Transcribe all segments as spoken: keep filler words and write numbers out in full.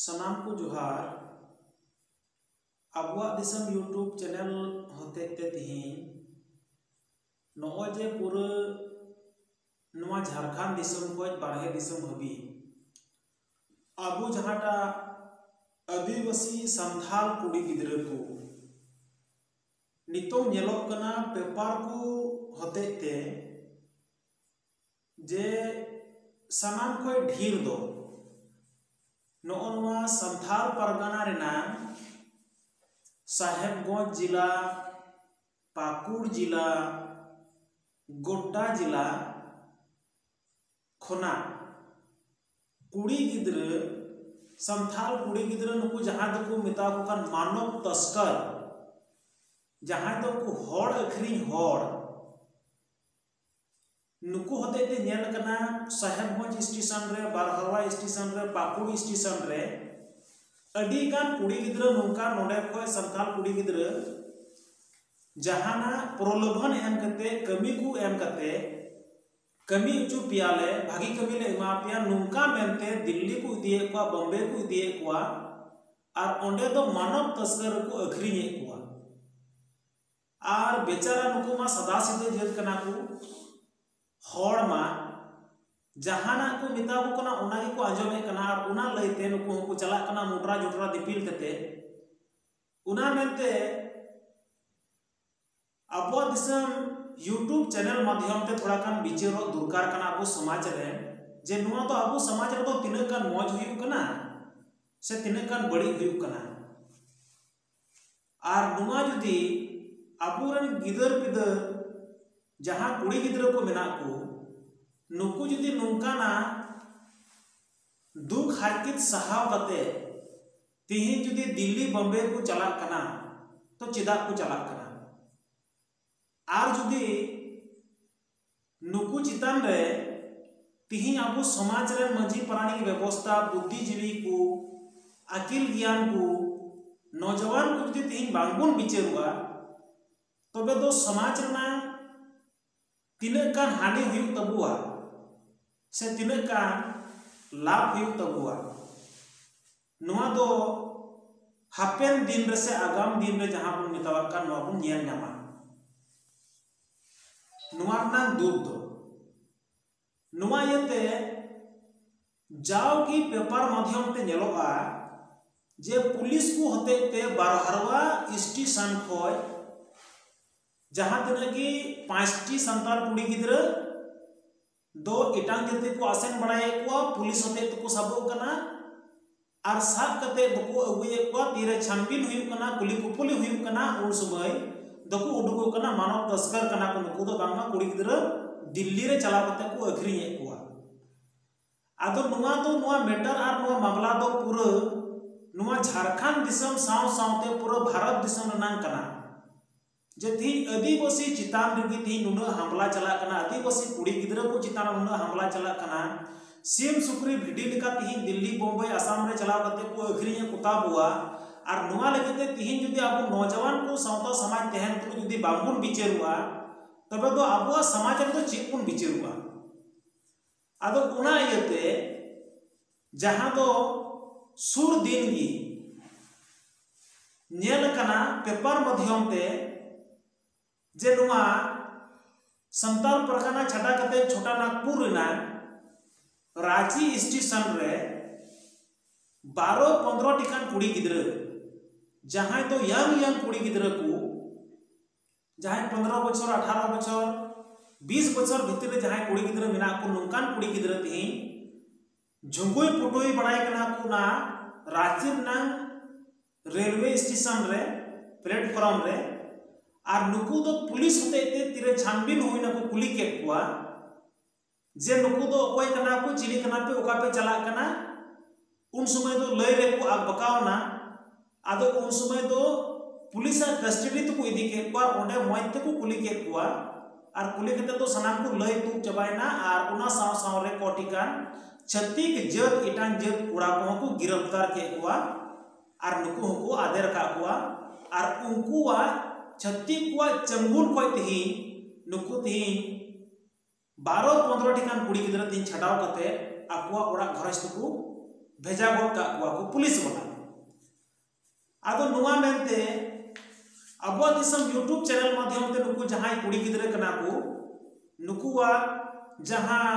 ᱥᱟᱱᱟᱢ ᱠᱚ ᱡᱚᱦᱟᱨ᱾ ᱟᱵᱚᱣᱟᱜ ᱫᱤᱥᱚᱢ YouTube channel ᱦᱚᱛᱮᱡ ᱛᱮ ᱛᱤᱦᱤᱧ ᱱᱚᱜᱼᱚᱭ ᱡᱮ ᱯᱩᱨᱟᱹ ᱱᱚᱣᱟ ᱡᱷᱟᱲᱠᱷᱚᱸᱰ ᱫᱤᱥᱚᱢ ᱠᱷᱚᱱ ᱵᱟᱨᱦᱮ ᱫᱤᱥᱚᱢ ᱦᱟᱹᱵᱤᱡ ᱟᱵᱚ ᱡᱟᱦᱟᱸᱴᱟᱜ ᱟᱹᱫᱤᱵᱟᱹᱥᱤ ᱥᱟᱱᱛᱟᱲ ᱠᱩᱲᱤ ᱜᱤᱫᱽᱨᱟᱹ ᱠᱚ ᱱᱤᱛᱚᱝ ᱧᱮᱞᱚᱜ ᱠᱟᱱᱟ ᱯᱮᱯᱟᱨ ᱠᱚ ᱦᱚᱛᱮᱡ ᱛᱮ ᱡᱮ ᱥᱟᱱᱟᱢ ᱠᱷᱚᱱ ᱰᱷᱮᱨ ᱫᱚ ᱱᱚᱜᱼᱚ ᱱᱚᱣᱟ ᱥᱟᱱᱛᱟᱲ ᱯᱟᱨᱜᱟᱱᱟ ᱨᱮᱱᱟᱜ ᱥᱟᱦᱮᱵᱽᱜᱚᱸᱡᱽ ᱡᱮᱞᱟ, ᱯᱟᱹᱠᱩᱲ ᱡᱮᱞᱟ, ᱜᱳᱰᱰᱟ ᱡᱮᱞᱟ ᱠᱷᱚᱱᱟᱜ ᱠᱩᱲᱤ ᱜᱤᱫᱽᱨᱟᱹ, ᱥᱟᱱᱛᱟᱲ ᱠᱩᱲᱤ ᱜᱤᱫᱽᱨᱟᱹ ᱱᱩᱠᱩ ᱡᱟᱦᱟᱸ ᱫᱚᱠᱚ ᱢᱮᱛᱟ ᱠᱚ ᱠᱟᱱ ᱢᱟᱱᱚᱵ ᱛᱚᱥᱠᱚᱨ, ᱡᱟᱦᱟᱸᱭ ᱫᱚ ᱩᱱᱠᱩ ᱦᱚᱲ ᱟᱹᱠᱷᱨᱤᱧ ᱦᱚᱲ, ᱱᱩᱠᱩ ᱦᱚᱛᱮᱡ ᱛᱮ ᱧᱮᱞ ᱠᱟᱱᱟ ᱥᱟᱦᱮᱵᱽᱜᱚᱸᱡᱽ ᱥᱴᱮᱥᱚᱱ ᱨᱮ, ᱵᱟᱨᱦᱟᱣᱟ ᱥᱴᱮᱥᱚᱱ ᱨᱮ, ᱯᱟᱹᱠᱩᱲ ᱥᱴᱮᱥᱚᱱ ᱨᱮ ᱟᱹᱰᱤ ᱜᱟᱱ ᱠᱩᱲᱤ ᱜᱤᱫᱽᱨᱟᱹ ᱱᱚᱝᱠᱟ ᱱᱚᱰᱮ ᱠᱷᱚᱱ ᱥᱟᱱᱛᱟᱲ ᱠᱩᱲᱤ ᱜᱤᱫᱽᱨᱟᱹ ᱡᱟᱦᱟᱱᱟᱜ ᱯᱨᱚᱞᱳᱵᱷᱚᱱ ᱮᱢ ᱠᱟᱛᱮ, ᱠᱟᱹᱢᱤ ᱠᱚ ᱮᱢ ᱠᱟᱛᱮ, ᱠᱟᱹᱢᱤ ᱦᱚᱪᱚ ᱯᱮᱭᱟᱞᱮ, ᱵᱷᱟᱹᱜᱤ ᱠᱟᱹᱢᱤ ᱞᱮ ᱮᱢᱟ ᱯᱮᱭᱟ, ᱱᱚᱝᱠᱟ ᱢᱮᱱᱛᱮ ᱫᱤᱞᱞᱤ ᱠᱚ ᱤᱫᱤᱭᱮᱫ ᱠᱚᱣᱟ, ᱵᱚᱢᱵᱮ ᱠᱚ ᱤᱫᱤᱭᱮᱫ ᱠᱚᱣᱟ, ᱟᱨ ᱚᱸᱰᱮ ᱫᱚ ᱢᱟᱱᱚᱵ ᱛᱚᱥᱠᱚᱨ ᱨᱮᱠᱚ ᱟᱹᱠᱷᱨᱤᱧᱮᱫ ᱠᱚᱣᱟ᱾ ᱟᱨ ᱵᱮᱪᱟᱨᱟ ᱱᱩᱠᱩ ᱢᱟ ᱥᱟᱫᱟ ᱥᱤᱫᱟᱹ ᱡᱟᱹᱛ ᱠᱟᱱᱟ ᱠᱚ, ᱦᱚᱲ ᱢᱟ ᱡᱟᱦᱟᱱᱟᱜ ᱠᱚ ᱢᱮᱛᱟ ᱠᱚ ᱠᱟᱱᱟ ᱚᱱᱟ ᱜᱮᱠᱚ ᱟᱸᱡᱚᱢᱮᱫ ᱠᱟᱱᱟ, ᱟᱨ ᱚᱱᱟ ᱞᱟᱹᱭᱛᱮ ᱱᱩᱠᱩ ᱦᱚᱸᱠᱚ ᱪᱟᱞᱟᱜ ᱠᱟᱱᱟ ᱢᱚᱴᱨᱟ ᱡᱚᱴᱨᱟ ᱫᱤᱯᱤᱞ ᱠᱟᱛᱮ᱾ ᱚᱱᱟ ᱢᱮᱱᱛᱮ ᱟᱵᱚᱣᱟᱜ ᱫᱤᱥᱚᱢ YouTube channel ᱢᱟᱫᱽᱫᱷᱚᱢ ᱛᱮ ᱛᱷᱚᱲᱟ ᱜᱟᱱ ᱵᱤᱪᱟᱹᱨᱚᱜ ᱫᱚᱨᱠᱟᱨ ᱠᱟᱱᱟ ᱟᱵᱚ ᱥᱚᱢᱟᱡᱽ ᱨᱮ, ᱡᱮ ᱱᱚᱣᱟ ᱫᱚ ᱟᱵᱚ ᱥᱚᱢᱟᱡᱽ ᱨᱮᱫᱚ ᱛᱤᱱᱟᱹᱜ ᱜᱟᱱ ᱢᱚᱡᱽ ᱦᱩᱭᱩᱜ ᱠᱟᱱᱟ ᱥᱮ ᱛᱤᱱᱟᱹᱜ ᱜᱟᱱ ᱵᱟᱹᱲᱤᱡ ᱦᱩᱭᱩᱜ ᱠᱟᱱᱟ᱾ ᱟᱨ ᱱᱚᱣᱟ ᱡᱩᱫᱤ ᱟᱵᱚᱨᱮᱱ ᱜᱤᱫᱟᱹᱨ ᱯᱤᱫᱟᱹᱨ ᱡᱟᱦᱟᱸ ᱠᱩᱲᱤ ᱜᱤᱫᱽᱨᱟᱹ ᱠᱚ ᱢᱮᱱᱟᱜ ᱠᱚ, ᱱᱩᱠᱩ ᱡᱩᱫᱤ ᱱᱚᱝᱠᱟᱱᱟᱜ ᱫᱩᱠ ᱦᱟᱨᱠᱮᱛ ᱥᱟᱦᱟᱣ ᱠᱟᱛᱮ ᱛᱤᱦᱤᱧ ᱡᱩᱫᱤ ᱫᱤᱞᱞᱤ ᱵᱚᱢᱵᱮ ᱠᱚ ᱪᱟᱞᱟᱜ ᱠᱟᱱᱟ, ᱛᱚ ᱪᱮᱫᱟᱜ ᱠᱚ ᱪᱟᱞᱟᱜ ᱠᱟᱱᱟ? ᱟᱨ ᱡᱩᱫᱤ ᱱᱩᱠᱩ ᱪᱮᱛᱟᱱ ᱨᱮ ᱛᱤᱦᱤᱧ ᱟᱵᱚ ᱥᱚᱢᱟᱡᱽ ᱨᱮᱱ ᱢᱟᱹᱡᱷᱤ ᱯᱟᱨᱟᱱᱤᱠ ᱵᱮᱵᱚᱥᱛᱷᱟ, ᱵᱩᱫᱽᱫᱷᱤᱡᱤᱵᱤ ᱠᱚ, ᱟᱹᱠᱤᱞ ᱜᱮᱭᱟᱱ ᱠᱚ, ᱱᱚᱡᱣᱟᱱ ᱠᱚ ᱡᱩᱫᱤ ᱛᱤᱦᱤᱧ ᱵᱟᱝᱵᱚᱱ ᱵᱤᱪᱟᱹᱨᱚᱜᱼᱟ, ᱛᱚᱵᱮ ᱫᱚ ᱥᱚᱢᱟᱡᱽ ᱨᱮᱱᱟᱜ ᱛᱤᱱᱟᱹᱜ ᱜᱟᱱ ᱦᱟᱹᱱᱤ ᱦᱩᱭᱩᱜ ᱛᱟᱵᱚᱣᱟ ᱥᱮ ᱛᱤᱱᱟᱹᱜ ᱜᱟᱱ ᱞᱟᱵᱷ ᱦᱩᱭᱩᱜ ᱛᱟᱵᱚᱣᱟ? ᱱᱚᱣᱟ ᱫᱚ ᱦᱟᱯᱮᱱ ᱫᱤᱱ ᱨᱮ ᱥᱮ ᱟᱜᱟᱢ ᱫᱤᱱ ᱨᱮ ᱡᱟᱦᱟᱸ ᱵᱚᱱ ᱢᱮᱛᱟᱣᱟᱜ ᱠᱟᱱ, ᱱᱚᱣᱟ ᱵᱚᱱ ᱧᱮᱞ ᱧᱟᱢᱟ᱾ ᱱᱚᱣᱟ ᱨᱮᱱᱟᱜ ᱫᱩᱠ ᱫᱚ ᱱᱚᱣᱟ ᱤᱭᱟᱹᱛᱮ, ᱡᱟᱣᱜᱮ ᱯᱮᱯᱟᱨ ᱢᱟᱫᱽᱫᱷᱚᱢ ᱛᱮ ᱧᱮᱞᱚᱜᱼᱟ ᱡᱮ ᱯᱩᱞᱤᱥ ᱠᱚ ᱦᱚᱛᱮᱡ ᱛᱮ ᱵᱟᱨᱦᱟᱨᱣᱟ ᱥᱴᱮᱥᱚᱱ ᱠᱷᱚᱡ ᱡᱟᱦᱟᱸ ᱛᱤᱱᱟᱹᱜ ᱜᱮ ᱯᱟᱸᱪᱴᱤ ᱥᱟᱱᱛᱟᱲ ᱠᱩᱲᱤ ᱜᱤᱫᱽᱨᱟᱹ ᱫᱚ ᱮᱴᱟᱝ ᱡᱟᱹᱛᱤ ᱠᱚ ᱟᱥᱮᱱ ᱵᱟᱲᱟᱭᱮᱫ ᱠᱚᱣᱟ, ᱯᱩᱞᱤᱥ ᱦᱚᱛᱮᱡ ᱛᱮᱠᱚ ᱥᱟᱵᱚᱜ ᱠᱟᱱᱟ᱾ ᱟᱨ ᱥᱟᱵ ᱠᱟᱛᱮ ᱫᱚᱠᱚ ᱟᱹᱜᱩᱭᱮᱫ ᱠᱚᱣᱟ, ᱛᱤᱨᱮ ᱪᱷᱟᱱᱵᱤᱱ ᱦᱩᱭᱩᱜ ᱠᱟᱱᱟ, ᱠᱩᱞᱤ ᱠᱩᱯᱩᱞᱤ ᱦᱩᱭᱩᱜ ᱠᱟᱱᱟ, ᱩᱱ ᱥᱚᱢᱚᱭ ᱫᱚᱠᱚ ᱩᱰᱩᱠᱚᱜ ᱠᱟᱱᱟ ᱢᱟᱱᱚᱵ ᱛᱚᱥᱠᱚᱨ ᱠᱟᱱᱟ ᱠᱚ ᱱᱩᱠᱩ ᱫᱚ, ᱵᱟᱝᱢᱟ ᱠᱩᱲᱤ ᱜᱤᱫᱽᱨᱟᱹ ᱫᱤᱞᱞᱤ ᱨᱮ ᱪᱟᱞᱟᱣ ᱠᱟᱛᱮ ᱠᱚ ᱟᱹᱠᱷᱨᱤᱧᱮᱫ ᱠᱚᱣᱟ᱾ ᱟᱫᱚ ᱱᱚᱣᱟ ᱫᱚ, ᱱᱚᱣᱟ ᱢᱮᱴᱟᱨ ᱟᱨ ᱱᱚᱣᱟ ᱢᱟᱢᱞᱟ ᱫᱚ ᱯᱩᱨᱟᱹ ᱱᱚᱣᱟ ᱡᱷᱟᱲᱠᱷᱚᱸᱰ ᱫᱤᱥᱚᱢ ᱥᱟᱶ ᱥᱟᱶᱛᱮ ᱯᱩᱨᱟᱹ ᱵᱷᱟᱨᱚᱛ ᱫᱤᱥᱚᱢ ᱨᱮᱱᱟᱝ ᱠᱟᱱᱟ᱾ ᱡᱮ ᱛᱤᱦᱤᱧ ᱟᱹᱫᱤᱵᱟᱹᱥᱤ ᱪᱮᱛᱟᱱ ᱨᱮᱜᱮ ᱛᱤᱦᱤᱧ ᱱᱩᱱᱟᱹᱜ ᱦᱟᱢᱞᱟ ᱪᱟᱞᱟᱜ ᱠᱟᱱᱟ, ᱟᱹᱫᱤᱵᱟᱹᱥᱤ ᱠᱩᱲᱤ ᱜᱤᱫᱽᱨᱟᱹ ᱠᱚ ᱪᱮᱛᱟᱱ ᱨᱮ ᱱᱩᱱᱟᱹᱜ ᱦᱟᱢᱞᱟ ᱪᱟᱞᱟᱜ ᱠᱟᱱᱟ, ᱥᱤᱢ ᱥᱩᱠᱨᱤ ᱵᱷᱤᱰᱤ ᱞᱮᱠᱟ ᱛᱤᱦᱤᱧ ᱫᱤᱞᱞᱤ, ᱵᱳᱢᱵᱟᱭ, ᱟᱥᱟᱢ ᱨᱮ ᱪᱟᱞᱟᱣ ᱠᱟᱛᱮ ᱠᱚ ᱟᱹᱠᱷᱨᱤᱧᱮᱫ ᱠᱚᱛᱟ ᱵᱚᱣᱟ᱾ ᱟᱨ ᱱᱚᱣᱟ ᱞᱟᱹᱜᱤᱫ ᱛᱮ ᱛᱤᱦᱤᱧ ᱡᱩᱫᱤ ᱟᱵᱚ ᱱᱚᱡᱟᱣᱟᱱ ᱠᱚ ᱥᱟᱶᱛᱟ ᱥᱚᱢᱟᱡᱽ ᱛᱟᱦᱮᱱ ᱛᱩᱞᱩᱡ ᱡᱩᱫᱤ ᱵᱟᱝᱵᱚᱱ ᱵᱤᱪᱟᱹᱨᱚᱜᱼᱟ, ᱛᱚᱵᱮ ᱫᱚ ᱟᱵᱚᱣᱟᱜ ᱥᱚᱢᱟᱡᱽ ᱨᱮᱫᱚ ᱪᱮᱫ ᱵᱚᱱ ᱵᱤᱪᱟᱹᱨᱚᱜᱼᱟ? ᱟᱫᱚ ᱚᱱᱟ ᱤᱭᱟᱹᱛᱮ ᱡᱟᱦᱟᱸ ᱫᱚ ᱥᱩᱨ ᱫᱤᱱ ᱜᱮ ᱧᱮᱞ ᱟᱠᱟᱱᱟ ᱯᱮᱯᱟᱨ ᱢᱟᱫᱽᱫᱷᱚᱢ ᱛᱮ ᱡᱮ ᱱᱚᱣᱟ ᱥᱟᱱᱛᱟᱲ ᱯᱟᱨᱜᱟᱱᱟ ᱪᱷᱟᱰᱟ ᱠᱟᱛᱮ ᱪᱷᱳᱴᱟ ᱱᱟᱜᱽᱯᱩᱨ ᱨᱮᱱᱟᱜ ᱨᱟᱸᱪᱤ ᱥᱴᱮᱥᱚᱱ ᱨᱮ ᱵᱟᱨᱚ ᱯᱚᱱᱫᱽᱨᱚ ᱴᱤ ᱜᱟᱱ ᱠᱩᱲᱤ ᱜᱤᱫᱽᱨᱟᱹ, ᱡᱟᱦᱟᱸᱭ ᱫᱚ ᱭᱟᱝ ᱭᱟᱝ ᱠᱩᱲᱤ ᱜᱤᱫᱽᱨᱟᱹ ᱠᱚ, ᱡᱟᱦᱟᱸᱭ ᱯᱚᱱᱫᱽᱨᱚ ᱵᱚᱪᱷᱚᱨ, ᱟᱴᱷᱟᱨᱚ ᱵᱚᱪᱷᱚᱨ, ᱵᱤᱥ ᱵᱚᱪᱷᱚᱨ ᱵᱷᱤᱛᱤᱨ ᱨᱮ ᱡᱟᱦᱟᱸᱭ ᱠᱩᱲᱤ ᱜᱤᱫᱽᱨᱟᱹ ᱢᱮᱱᱟᱜ ᱠᱚ, ᱱᱚᱝᱠᱟᱱ ᱠᱩᱲᱤ ᱜᱤᱫᱽᱨᱟᱹ ᱛᱮᱦᱮᱧ ᱡᱷᱩᱸᱜᱩᱭ ᱯᱩᱴᱩᱭ ᱵᱟᱲᱟᱭ ᱠᱟᱱᱟ ᱠᱚ ᱚᱱᱟ ᱨᱟᱸᱪᱤ ᱨᱮᱱᱟᱝ ᱨᱮᱞᱣᱮ ᱥᱴᱮᱥᱚᱱ ᱨᱮ, ᱯᱞᱮᱴᱯᱷᱚᱨᱢ ᱨᱮ᱾ ᱟᱨ ᱱᱩᱠᱩ ᱫᱚ ᱯᱩᱞᱤᱥ ᱦᱚᱛᱮᱡ ᱛᱮ ᱛᱤᱨᱮ ᱪᱷᱟᱱᱵᱤᱱ ᱦᱩᱭᱱᱟ ᱠᱚ, ᱠᱩᱞᱤ ᱠᱮᱫ ᱠᱚᱣᱟ ᱡᱮ ᱱᱩᱠᱩ ᱫᱚ ᱚᱠᱚᱭ ᱠᱟᱱᱟ ᱠᱚ, ᱪᱤᱞᱤ ᱠᱟᱱᱟ ᱯᱮ, ᱚᱠᱟ ᱯᱮ ᱪᱟᱞᱟᱜ ᱠᱟᱱᱟ? ᱩᱱ ᱥᱚᱢᱚᱭ ᱫᱚ ᱞᱟᱹᱭ ᱨᱮᱠᱚ ᱟᱠᱵᱟᱠᱟᱣᱱᱟ᱾ ᱟᱫᱚ ᱩᱱ ᱥᱚᱢᱚᱭ ᱫᱚ ᱯᱩᱞᱤᱥᱟᱜ ᱠᱟᱥᱴᱚᱰᱤ ᱛᱮᱠᱚ ᱤᱫᱤ ᱠᱮᱫ ᱠᱚᱣᱟ, ᱚᱸᱰᱮ ᱢᱚᱡᱽ ᱛᱮᱠᱚ ᱠᱩᱞᱤ ᱠᱮᱫ ᱠᱚᱣᱟ᱾ ᱟᱨ ᱠᱩᱞᱤ ᱠᱟᱛᱮ ᱫᱚ ᱥᱟᱱᱟᱢ ᱠᱚ ᱞᱟᱹᱭ ᱛᱩᱫ ᱪᱟᱵᱟᱭᱮᱱᱟ᱾ ᱟᱨ ᱚᱱᱟ ᱥᱟᱶ ᱥᱟᱶ ᱨᱮ ᱠᱚᱴᱤ ᱜᱟᱱ ᱪᱷᱟᱹᱛᱤᱠ ᱡᱟᱹᱛ, ᱮᱴᱟᱜ ᱡᱟᱹᱛ ᱠᱚᱲᱟ ᱠᱚᱦᱚᱸ ᱠᱚ ᱜᱤᱨᱟᱯᱛᱟᱨ ᱠᱮᱫ ᱠᱚᱣᱟ᱾ ᱟᱨ ᱱᱩᱠᱩ ᱦᱚᱸᱠᱚ ᱟᱫᱮᱨ ᱟᱠᱟᱫ ᱠᱚᱣᱟ᱾ ᱟᱨ ᱩᱱᱠᱩᱣᱟᱜ, ᱪᱷᱟᱹᱛᱤᱠ ᱠᱚᱣᱟᱜ ᱪᱟᱹᱝᱜᱩᱞ ᱠᱷᱚᱡ ᱛᱮᱦᱤᱧ ᱱᱩᱠᱩ ᱛᱮᱦᱤᱧ ᱵᱟᱨᱚ ᱯᱚᱱᱫᱽᱨᱚ ᱴᱤ ᱜᱟᱱ ᱠᱩᱲᱤ ᱜᱤᱫᱽᱨᱟᱹ ᱛᱮᱦᱤᱧ ᱪᱷᱟᱰᱟᱣ ᱠᱟᱛᱮ ᱟᱠᱚᱣᱟᱜ ᱚᱲᱟᱜ ᱜᱷᱟᱨᱚᱸᱡᱽ ᱛᱮᱠᱚ ᱵᱷᱮᱡᱟ ᱜᱚᱫ ᱠᱟᱜ ᱠᱚᱣᱟ ᱠᱚ ᱯᱩᱞᱤᱥ ᱵᱟᱞᱟ᱾ ᱟᱫᱚ ᱱᱚᱣᱟ ᱢᱮᱱᱛᱮ ᱟᱵᱚᱣᱟᱜ ᱫᱤᱥᱚᱢ YouTube ᱪᱮᱱᱮᱞ ᱢᱟᱫᱽᱫᱷᱚᱢ ᱛᱮ ᱱᱩᱠᱩ ᱡᱟᱦᱟᱸᱭ ᱠᱩᱲᱤ ᱜᱤᱫᱽᱨᱟᱹ ᱠᱟᱱᱟ ᱠᱚ, ᱱᱩᱠᱩᱣᱟᱜ ᱡᱟᱦᱟᱸ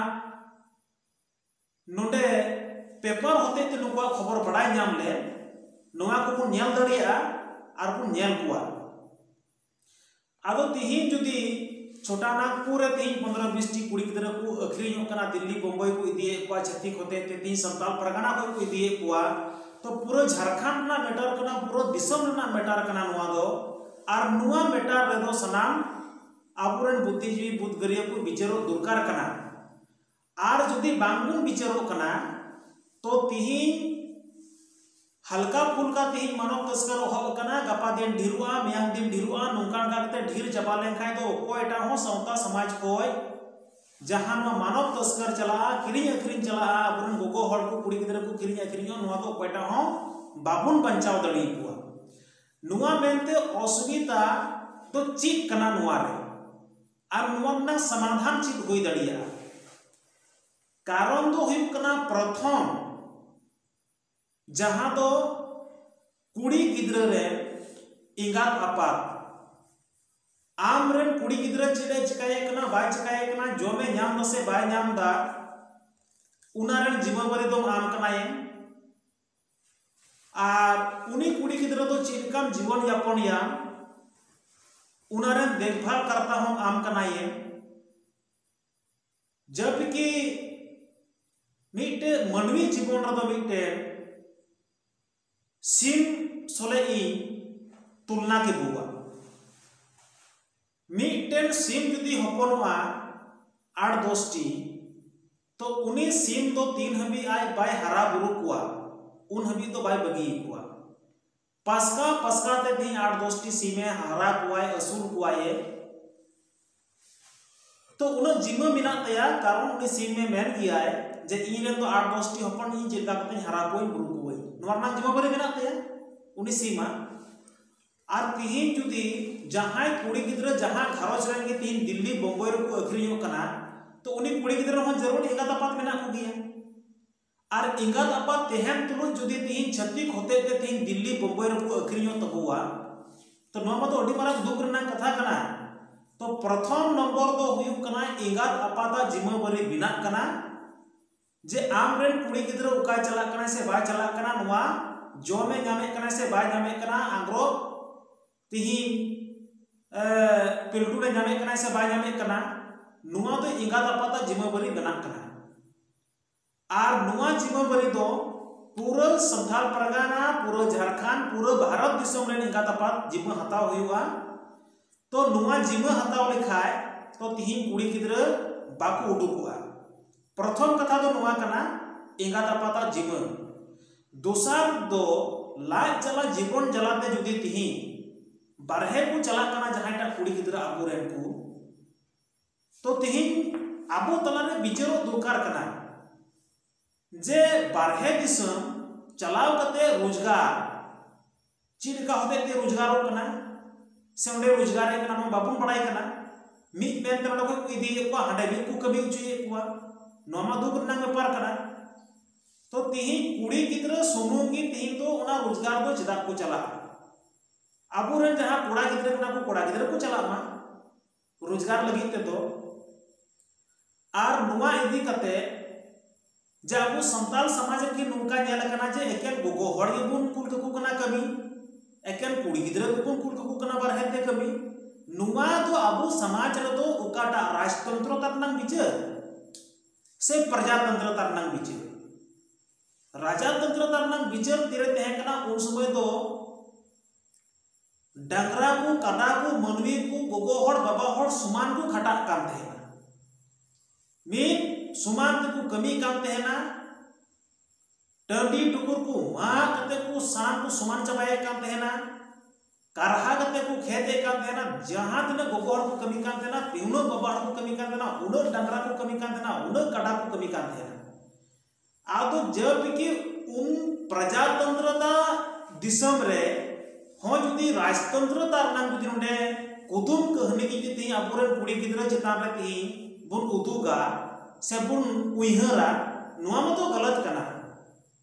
ᱱᱚᱰᱮ ᱯᱮᱯᱟᱨ ᱦᱚᱛᱮᱡ ᱛᱮ ᱱᱩᱠᱩᱣᱟᱜ ᱠᱷᱚᱵᱚᱨ ᱵᱟᱲᱟᱭ ᱧᱟᱢ ᱞᱮᱱ, ᱱᱚᱣᱟ ᱠᱚᱵᱚᱱ ᱧᱮᱞ ᱫᱟᱲᱮᱭᱟᱜᱼᱟ ᱟᱨ ᱵᱚᱱ ᱧᱮᱞ ᱠᱚᱣᱟ᱾ ᱟᱫᱚ ᱛᱤᱦᱤᱧ ᱡᱩᱫᱤ ᱪᱷᱳᱴᱟ ᱱᱟᱜᱽᱯᱩᱨ ᱨᱮ ᱛᱤᱦᱤᱧ ᱯᱚᱱᱫᱽᱨᱚ ᱵᱤᱥ ᱴᱤ ᱠᱩᱲᱤ ᱜᱤᱫᱽᱨᱟᱹ ᱠᱚ ᱟᱹᱠᱷᱨᱤᱧᱚᱜ ᱠᱟᱱᱟ, ᱫᱤᱞᱞᱤ ᱵᱳᱢᱵᱟᱭ ᱠᱚ ᱤᱫᱤᱭᱮᱫ ᱠᱚᱣᱟ ᱪᱷᱟᱹᱛᱤᱠ ᱦᱚᱛᱮᱡ ᱛᱮ, ᱛᱤᱦᱤᱧ ᱥᱟᱱᱛᱟᱲ ᱯᱟᱨᱜᱟᱱᱟ ᱠᱷᱚᱱ ᱠᱚ ᱤᱫᱤᱭᱮᱫ ᱠᱚᱣᱟ, ᱛᱚ ᱯᱩᱨᱟᱹ ᱡᱷᱟᱲᱠᱷᱚᱸᱰ ᱨᱮᱱᱟᱜ ᱢᱮᱴᱟᱨ ᱠᱟᱱᱟ, ᱯᱩᱨᱟᱹ ᱫᱤᱥᱚᱢ ᱨᱮᱱᱟᱜ ᱢᱮᱴᱟᱨ ᱠᱟᱱᱟ ᱱᱚᱣᱟ ᱫᱚ᱾ ᱟᱨ ᱱᱚᱣᱟ ᱢᱮᱴᱟᱨ ᱨᱮᱫᱚ ᱥᱟᱱᱟᱢ ᱟᱵᱚᱨᱮᱱ ᱵᱩᱫᱽᱫᱷᱤᱡᱤᱵᱤ ᱵᱩᱫᱽᱜᱟᱹᱨᱤᱭᱟᱹ ᱠᱚ ᱵᱤᱪᱟᱹᱨᱚᱜ ᱫᱚᱨᱠᱟᱨ ᱠᱟᱱᱟ᱾ ᱟᱨ ᱡᱩᱫᱤ ᱵᱟᱝᱵᱚᱱ ᱵᱤᱪᱟᱹᱨᱚᱜ ᱠᱟᱱᱟ, ᱛᱚ ᱛᱤᱦᱤᱧ ᱦᱟᱞᱠᱟ ᱯᱷᱩᱞᱠᱟ ᱛᱤᱦᱤᱧ ᱢᱟᱱᱚᱵ ᱛᱚᱥᱠᱚᱨ ᱮᱦᱚᱵ ᱟᱠᱟᱱᱟ, ᱜᱟᱯᱟ ᱫᱤᱱ ᱰᱷᱮᱨᱚᱜᱼᱟ, ᱢᱮᱭᱟᱝ ᱫᱤᱱ ᱰᱷᱮᱨᱚᱜᱼᱟ, ᱱᱚᱝᱠᱟ ᱱᱚᱝᱠᱟ ᱠᱟᱛᱮ ᱰᱷᱮᱨ ᱪᱟᱵᱟ ᱞᱮᱱᱠᱷᱟᱱ ᱫᱚ ᱚᱠᱚᱭᱴᱟᱜ ᱦᱚᱸ ᱥᱟᱶᱛᱟ ᱥᱚᱢᱟᱡᱽ ᱠᱷᱚᱱ ᱡᱟᱦᱟᱸ ᱱᱚᱣᱟ ᱢᱟᱱᱚᱵ ᱛᱚᱥᱠᱚᱨ ᱪᱟᱞᱟᱜᱼᱟ, ᱠᱤᱨᱤᱧ ᱟᱹᱠᱷᱨᱤᱧ ᱪᱟᱞᱟᱜᱼᱟ, ᱟᱵᱚᱨᱮᱱ ᱜᱚᱜᱚ ᱦᱚᱲ ᱠᱚ, ᱠᱩᱲᱤ ᱜᱤᱫᱽᱨᱟᱹ ᱠᱚ ᱠᱤᱨᱤᱧ ᱟᱹᱠᱷᱨᱤᱧᱚᱜᱼᱟ, ᱱᱚᱣᱟ ᱫᱚ ᱚᱠᱚᱭᱴᱟᱜ ᱦᱚᱸ ᱵᱟᱵᱚᱱ ᱵᱟᱧᱪᱟᱣ ᱫᱟᱲᱮᱭᱟᱠᱚᱣᱟ᱾ ᱱᱚᱣᱟ ᱢᱮᱱᱛᱮ ᱚᱥᱩᱵᱤᱫᱷᱟ ᱫᱚ ᱪᱮᱫ ᱠᱟᱱᱟ ᱱᱚᱣᱟ ᱨᱮ, ᱟᱨ ᱱᱚᱣᱟ ᱨᱮᱱᱟᱜ ᱥᱚᱢᱟᱫᱷᱟᱱ ᱪᱮᱫ ᱦᱩᱭ ᱫᱟᱲᱮᱭᱟᱜᱼᱟ? ᱠᱟᱨᱚᱱ ᱫᱚ ᱦᱩᱭᱩᱜ ᱠᱟᱱᱟ, ᱯᱨᱚᱛᱷᱚᱢ ᱡᱟᱦᱟᱸ ᱫᱚ ᱠᱩᱲᱤ ᱜᱤᱫᱽᱨᱟᱹ ᱨᱮᱱ ᱮᱸᱜᱟᱛ ᱟᱯᱟᱛ, ᱟᱢ ᱨᱮᱱ ᱠᱩᱲᱤ ᱜᱤᱫᱽᱨᱟᱹ ᱪᱮᱫ ᱮ ᱪᱤᱠᱟᱹᱭᱮᱫ ᱠᱟᱱᱟ, ᱵᱟᱭ ᱪᱤᱠᱟᱹᱭᱮᱫ ᱠᱟᱱᱟ, ᱡᱚᱢᱮ ᱧᱟᱢ ᱫᱟ ᱥᱮ ᱵᱟᱭ ᱧᱟᱢ ᱫᱟ, ᱚᱱᱟ ᱨᱮᱱ ᱡᱤᱢᱟᱹᱵᱟᱨᱤ ᱫᱚ ᱟᱢ ᱠᱟᱱᱟᱭᱮᱢ᱾ ᱟᱨ ᱩᱱᱤ ᱠᱩᱲᱤ ᱜᱤᱫᱽᱨᱟᱹ ᱫᱚ ᱪᱮᱫ ᱞᱮᱠᱟᱢ ᱡᱤᱵᱚᱱ ᱭᱟᱯᱚᱱᱮᱭᱟ, ᱚᱱᱟ ᱨᱮᱱ ᱫᱮᱠᱷᱵᱷᱟᱞ ᱠᱟᱨᱛᱟ ᱦᱚᱸ ᱟᱢ ᱠᱟᱱᱟᱭᱮᱢ᱾ ᱡᱟᱵᱠᱤ ᱢᱤᱫᱴᱮᱱ ᱢᱟᱹᱱᱢᱤ ᱡᱤᱵᱚᱱ ᱨᱮᱫᱚ ᱢᱤᱫᱴᱮᱱ ᱥᱤᱢ ᱥᱚᱞᱮ ᱤᱧ ᱛᱩᱞᱱᱟ ᱠᱮᱵᱚᱣᱟ᱾ ᱢᱤᱫᱴᱮᱱ ᱥᱤᱢ ᱡᱩᱫᱤ ᱦᱚᱯᱚᱱᱚᱜᱼᱟ ᱟᱴ ᱫᱚᱥ ᱴᱤ, ᱛᱚ ᱩᱱᱤ ᱥᱤᱢ ᱫᱚ ᱛᱤᱱ ᱦᱟᱹᱵᱤᱡ ᱟᱡ ᱵᱟᱭ ᱦᱟᱨᱟ ᱵᱩᱨᱩ ᱠᱚᱣᱟ, ᱩᱱ ᱦᱟᱹᱵᱤᱡ ᱫᱚ ᱵᱟᱭ ᱵᱟᱹᱜᱤ ᱠᱚᱣᱟ᱾ ᱯᱟᱥᱠᱟ ᱯᱟᱥᱠᱟ ᱛᱮ ᱛᱤᱦᱤᱧ ᱟᱴ ᱫᱚᱥ ᱴᱤ ᱥᱤᱢᱮ ᱦᱟᱨᱟ ᱠᱚᱣᱟᱭ, ᱟᱹᱥᱩᱞ ᱠᱚᱣᱟᱭ, ᱛᱚ ᱩᱱᱟᱹᱜ ᱡᱤᱢᱟᱹ ᱢᱮᱱᱟᱜ ᱛᱟᱭᱟ, ᱠᱟᱨᱚᱱ ᱩᱱᱤ ᱥᱤᱢᱮ ᱢᱮᱱ ᱜᱮᱭᱟᱭ ᱡᱮ ᱤᱧ ᱨᱮᱱ ᱫᱚ ᱟᱴ ᱫᱚᱥ ᱴᱤ ᱦᱚᱯᱚᱱ, ᱤᱧ ᱪᱮᱫ ᱞᱮᱠᱟ ᱠᱟᱛᱮᱧ ᱦᱟᱨᱟ ᱠᱚᱣᱟᱧ, ᱵᱩᱨᱩ ᱠᱚᱣᱟᱧ, ᱱᱚᱣᱟ ᱨᱮᱱᱟᱜ ᱡᱤᱢᱟᱹ ᱵᱟᱹᱨᱤ ᱢᱮᱱᱟᱜ ᱛᱟᱭᱟ ᱩᱱᱤ ᱥᱤᱢᱟᱜ᱾ ᱟᱨ ᱛᱤᱦᱤᱧ ᱡᱩᱫᱤ ᱡᱟᱦᱟᱸᱭ ᱠᱩᱲᱤ ᱜᱤᱫᱽᱨᱟᱹ ᱡᱟᱦᱟᱸ ᱜᱷᱟᱨᱚᱸᱡᱽ ᱨᱮᱱ ᱜᱮ ᱛᱤᱦᱤᱧ ᱫᱤᱞᱞᱤ ᱵᱳᱢᱵᱟᱭ ᱨᱮᱠᱚ ᱟᱹᱠᱷᱨᱤᱧᱚᱜ ᱠᱟᱱᱟ, ᱛᱚ ᱩᱱᱤ ᱠᱩᱲᱤ ᱜᱤᱫᱽᱨᱟᱹ ᱦᱚᱸ ᱡᱟᱹᱨᱩᱲ ᱮᱸᱜᱟᱛ ᱟᱯᱟᱛ ᱢᱮᱱᱟᱜ ᱠᱚᱜᱮᱭᱟ᱾ ᱟᱨ ᱮᱸᱜᱟᱛ ᱟᱯᱟᱛ ᱛᱟᱦᱮᱱ ᱛᱩᱞᱩᱡ ᱡᱩᱫᱤ ᱛᱤᱦᱤᱧ ᱪᱷᱟᱹᱛᱤᱠ ᱦᱚᱛᱮᱡ ᱛᱮ ᱛᱤᱦᱤᱧ ᱫᱤᱞᱞᱤ ᱵᱳᱢᱵᱟᱭ ᱨᱮᱠᱚ ᱟᱹᱠᱷᱨᱤᱧᱚᱜ ᱛᱟᱵᱚᱣᱟ, ᱛᱚ ᱱᱚᱣᱟ ᱢᱟᱛᱚ ᱟᱹᱰᱤ ᱢᱟᱨᱟᱝ ᱫᱩᱠ ᱨᱮᱱᱟᱜ ᱠᱟᱛᱷᱟ ᱠᱟᱱᱟ᱾ ᱛᱚ ᱯᱨᱚᱛᱷᱚᱢ ᱱᱚᱢᱵᱚᱨ ᱫᱚ ᱦᱩᱭᱩᱜ ᱠᱟᱱᱟ ᱮᱸᱜᱟᱛ ᱟᱯᱟᱛᱟᱜ ᱡᱤᱢᱟᱹᱵᱟᱹᱨᱤ ᱵᱮᱱᱟᱜ ᱠᱟᱱᱟ, ᱡᱮ ᱟᱢ ᱨᱮᱱ ᱠᱩᱲᱤ ᱜᱤᱫᱽᱨᱟᱹ ᱚᱠᱟᱭ ᱪᱟᱞᱟᱜ ᱠᱟᱱᱟ ᱥᱮ ᱵᱟᱭ ᱪᱟᱞᱟᱜ ᱠᱟᱱᱟ, ᱱᱚᱣᱟ ᱡᱚᱢᱮ ᱧᱟᱢᱮᱫ ᱠᱟᱱᱟ ᱥᱮ ᱵᱟᱭ ᱧᱟᱢᱮᱫ ᱠᱟᱱᱟ, ᱟᱝᱜᱽᱨᱚᱵ ᱛᱤᱦᱤᱧ ᱯᱤᱞᱴᱩᱱ ᱮ ᱧᱟᱢᱮᱫ ᱠᱟᱱᱟ ᱥᱮ ᱵᱟᱭ ᱧᱟᱢᱮᱫ ᱠᱟᱱᱟ, ᱱᱚᱣᱟ ᱫᱚ ᱮᱸᱜᱟᱛ ᱟᱯᱟᱛᱟᱜ ᱡᱤᱢᱟᱹᱵᱟᱹᱨᱤ ᱵᱮᱱᱟᱜ ᱠᱟᱱᱟ᱾ ᱟᱨ ᱱᱚᱣᱟ ᱡᱤᱢᱟᱹᱵᱟᱹᱨᱤ ᱫᱚ ᱯᱩᱨᱟᱹ ᱥᱟᱱᱛᱟᱲ ᱯᱟᱨᱜᱟᱱᱟ, ᱯᱩᱨᱟᱹ ᱡᱷᱟᱲᱠᱷᱚᱸᱰ, ᱯᱩᱨᱟᱹ ᱵᱷᱟᱨᱚᱛ ᱫᱤᱥᱚᱢ ᱨᱮᱱ ᱮᱸᱜᱟᱛ ᱟᱯᱟᱛ ᱡᱤᱢᱟᱹ ᱦᱟᱛᱟᱣ ᱦᱩᱭᱩᱜᱼᱟ᱾ ᱛᱚ ᱱᱚᱣᱟ ᱡᱤᱢᱟᱹ ᱦᱟᱛᱟᱣ ᱞᱮᱠᱷᱟᱡ ᱛᱚ ᱛᱤᱦᱤᱧ ᱠᱩᱲᱤ ᱜᱤᱫᱽᱨᱟᱹ ᱵᱟᱠᱚ ᱩᱰᱩᱠᱚᱜᱼᱟ᱾ ᱯᱨᱚᱛᱷᱚᱢ ᱠᱟᱛᱷᱟ ᱫᱚ ᱱᱚᱣᱟ ᱠᱟᱱᱟ, ᱮᱸᱜᱟᱛ ᱟᱯᱟᱛᱟᱜ ᱡᱤᱢᱟᱹ᱾ ᱫᱚᱥᱟᱨ ᱫᱚ ᱞᱟᱡ ᱡᱟᱞᱟ ᱡᱤᱵᱚᱱ ᱡᱟᱞᱟᱛᱮ ᱡᱩᱫᱤ ᱛᱤᱦᱤᱧ ᱵᱟᱨᱦᱮ ᱠᱚ ᱪᱟᱞᱟᱜ ᱠᱟᱱᱟ ᱡᱟᱦᱟᱸᱭᱴᱟᱜ ᱠᱩᱲᱤ ᱜᱤᱫᱽᱨᱟᱹ ᱟᱵᱚᱨᱮᱱ ᱠᱚ, ᱛᱚ ᱛᱤᱦᱤᱧ ᱟᱵᱚ ᱛᱟᱞᱟᱨᱮ ᱵᱤᱪᱟᱹᱨᱚᱜ ᱫᱚᱨᱠᱟᱨ ᱠᱟᱱᱟ ᱡᱮ ᱵᱟᱨᱦᱮ ᱫᱤᱥᱚᱢ ᱪᱟᱞᱟᱣ ᱠᱟᱛᱮ ᱨᱳᱡᱽᱜᱟᱨ ᱪᱮᱫ ᱞᱮᱠᱟ ᱦᱚᱛᱮᱡ ᱛᱮ ᱨᱳᱡᱽᱜᱟᱨᱚᱜ ᱠᱟᱱᱟ ᱥᱮ ᱚᱸᱰᱮ ᱨᱳᱡᱽᱜᱟᱨᱮᱫ ᱠᱟᱱᱟ, ᱱᱚᱣᱟ ᱵᱟᱵᱚᱱ ᱵᱟᱲᱟᱭ ᱠᱟᱱᱟ᱾ ᱢᱤᱫ ᱢᱮᱱᱛᱮ ᱱᱚᱰᱮ ᱠᱷᱚᱱ ᱠᱚ ᱤᱫᱤᱭᱮᱫ ᱠᱚᱣᱟ, ᱦᱟᱸᱰᱮ ᱢᱤᱫ ᱠᱚ ᱠᱟᱹᱢᱤ ᱦᱚᱪᱚᱭᱮᱫ ᱠᱚᱣᱟ, ᱱᱚᱣᱟ ᱢᱟ ᱫᱩᱠ ᱨᱮᱱᱟᱜ ᱵᱮᱯᱟᱨ ᱠᱟᱱᱟ᱾ ᱛᱚ ᱛᱤᱦᱤᱧ ᱠᱩᱲᱤ ᱜᱤᱫᱽᱨᱟᱹ ᱥᱩᱢᱩᱝ ᱜᱮ ᱛᱤᱦᱤᱧ ᱫᱚ ᱚᱱᱟ ᱨᱳᱡᱽᱜᱟᱨ ᱫᱚ ᱪᱮᱫᱟᱜ ᱠᱚ ᱪᱟᱞᱟᱜᱼᱟ? ᱟᱵᱚᱨᱮᱱ ᱡᱟᱦᱟᱸ ᱠᱚᱲᱟ ᱜᱤᱫᱽᱨᱟᱹ ᱠᱟᱱᱟ ᱠᱚ, ᱠᱚᱲᱟ ᱜᱤᱫᱽᱨᱟᱹ ᱠᱚ ᱪᱟᱞᱟᱜ ᱢᱟ ᱨᱳᱡᱽᱜᱟᱨ ᱞᱟᱹᱜᱤᱫ ᱛᱮᱫᱚ᱾ ᱟᱨ ᱱᱚᱣᱟ ᱤᱫᱤ ᱠᱟᱛᱮ ᱡᱮ ᱟᱵᱚ ᱥᱟᱱᱛᱟᱲ ᱥᱚᱢᱟᱡᱽ ᱨᱮᱜᱮ ᱱᱚᱝᱠᱟ ᱧᱮᱞ ᱟᱠᱟᱱᱟ ᱡᱮ ᱮᱠᱮᱱ ᱜᱚᱜᱚ ᱦᱚᱲ ᱜᱮᱵᱚᱱ ᱠᱩᱞ ᱠᱟᱠᱚ ᱠᱟᱱᱟ ᱠᱟᱹᱢᱤ, ᱮᱠᱮᱱ ᱠᱩᱲᱤ ᱜᱤᱫᱽᱨᱟᱹ ᱜᱮᱵᱚᱱ ᱠᱩᱞ ᱠᱟᱠᱚ ᱠᱟᱱᱟ ᱵᱟᱨᱦᱮ ᱛᱮ ᱠᱟᱹᱢᱤ᱾ ᱱᱚᱣᱟ ᱫᱚ ᱟᱵᱚ ᱥᱚᱢᱟᱡᱽ ᱨᱮᱫᱚ ᱚᱠᱟᱴᱟᱜ ᱨᱟᱡᱽᱛᱚᱱᱛᱨᱚᱛᱟ ᱨᱮᱱᱟᱜ ᱵᱤᱪᱟᱹᱨ ᱥᱮ ᱯᱨᱚᱡᱟᱛᱚᱱᱛᱨᱚᱛᱟ ᱨᱮᱱᱟᱜ ᱵᱤᱪᱟᱹᱨ? ᱨᱟᱡᱟᱛᱚᱱᱛᱨᱚᱛᱟ ᱨᱮᱱᱟᱜ ᱵᱤᱪᱟᱹᱨ ᱛᱤᱨᱮ ᱛᱟᱦᱮᱸ ᱠᱟᱱᱟ, ᱩᱱ ᱥᱚᱢᱚᱭ ᱫᱚ ᱰᱟᱝᱨᱟ ᱠᱚ, ᱠᱟᱰᱟ ᱠᱚ, ᱢᱟᱹᱱᱢᱤ ᱠᱚ, ᱜᱚᱜᱚ ᱦᱚᱲ, ᱵᱟᱵᱟ ᱦᱚᱲ ᱥᱚᱢᱟᱱ ᱠᱚ ᱠᱷᱟᱴᱟᱜ ᱠᱟᱱ ᱛᱟᱦᱮᱱᱟ᱾ ᱢᱤᱫ ᱥᱚᱢᱟᱱ ᱛᱮᱠᱚ ᱠᱟᱹᱢᱤ ᱠᱟᱱ ᱛᱟᱦᱮᱱᱟ᱾ ᱴᱟᱺᱰᱤ ᱴᱩᱠᱩᱨ ᱠᱚ ᱢᱟᱜ ᱠᱟᱛᱮ ᱠᱚ ᱥᱟᱱᱟᱢ ᱠᱚ ᱥᱚᱢᱟᱱ ᱪᱟᱵᱟᱭᱮᱫ ᱠᱟᱱ ᱛᱟᱦᱮᱱᱟ᱾ ᱠᱟᱨᱦᱟ ᱠᱟᱛᱮ ᱠᱚ ᱠᱷᱮᱛ ᱮᱫ ᱠᱟᱱ ᱛᱟᱦᱮᱱᱟ᱾ ᱡᱟᱦᱟᱸ ᱛᱤᱱᱟᱹᱜ ᱜᱚᱜᱚ ᱦᱚᱲ ᱠᱚ ᱠᱟᱹᱢᱤ ᱠᱟᱱ ᱛᱟᱦᱮᱱᱟ, ᱩᱱᱟᱹᱜ ᱵᱟᱵᱟ ᱦᱚᱲ ᱠᱚ ᱠᱟᱹᱢᱤ ᱠᱟᱱ ᱛᱟᱦᱮᱱᱟ, ᱩᱱᱟᱹᱜ ᱰᱟᱝᱨᱟ ᱠᱚ ᱠᱟᱹᱢᱤ ᱠᱟᱱ ᱛᱟᱦᱮᱱᱟ, ᱩᱱᱟᱹᱜ ᱠᱟᱰᱟ ᱠᱚ ᱠᱟᱹᱢᱤ ᱠᱟᱱ ᱛᱟᱦᱮᱱᱟ᱾ ᱟᱫᱚ ᱡᱟᱹᱵᱤᱠᱤ ᱩᱱ ᱯᱨᱚᱡᱟᱛᱚᱱᱛᱨᱚᱛᱟ ᱫᱤᱥᱚᱢ ᱨᱮ ᱦᱚᱸ ᱡᱩᱫᱤ ᱨᱟᱡᱽᱛᱚᱱᱛᱨᱚᱛᱟ ᱨᱮᱱᱟᱜ ᱡᱩᱫᱤ ᱱᱚᱰᱮ ᱠᱩᱫᱩᱢ ᱠᱟᱹᱦᱱᱤ ᱡᱩᱫᱤ ᱛᱮᱦᱮᱧ ᱟᱵᱚᱨᱮᱱ ᱠᱩᱲᱤ ᱜᱤᱫᱽᱨᱟᱹ ᱪᱮᱛᱟᱱ ᱨᱮ ᱛᱮᱦᱮᱧ ᱵᱚᱱ ᱩᱫᱩᱜᱟ ᱥᱮ ᱵᱚᱱ ᱩᱭᱦᱟᱹᱨᱟ, ᱱᱚᱣᱟ ᱢᱟᱛᱚ ᱜᱟᱞᱟᱛ ᱠᱟᱱᱟ᱾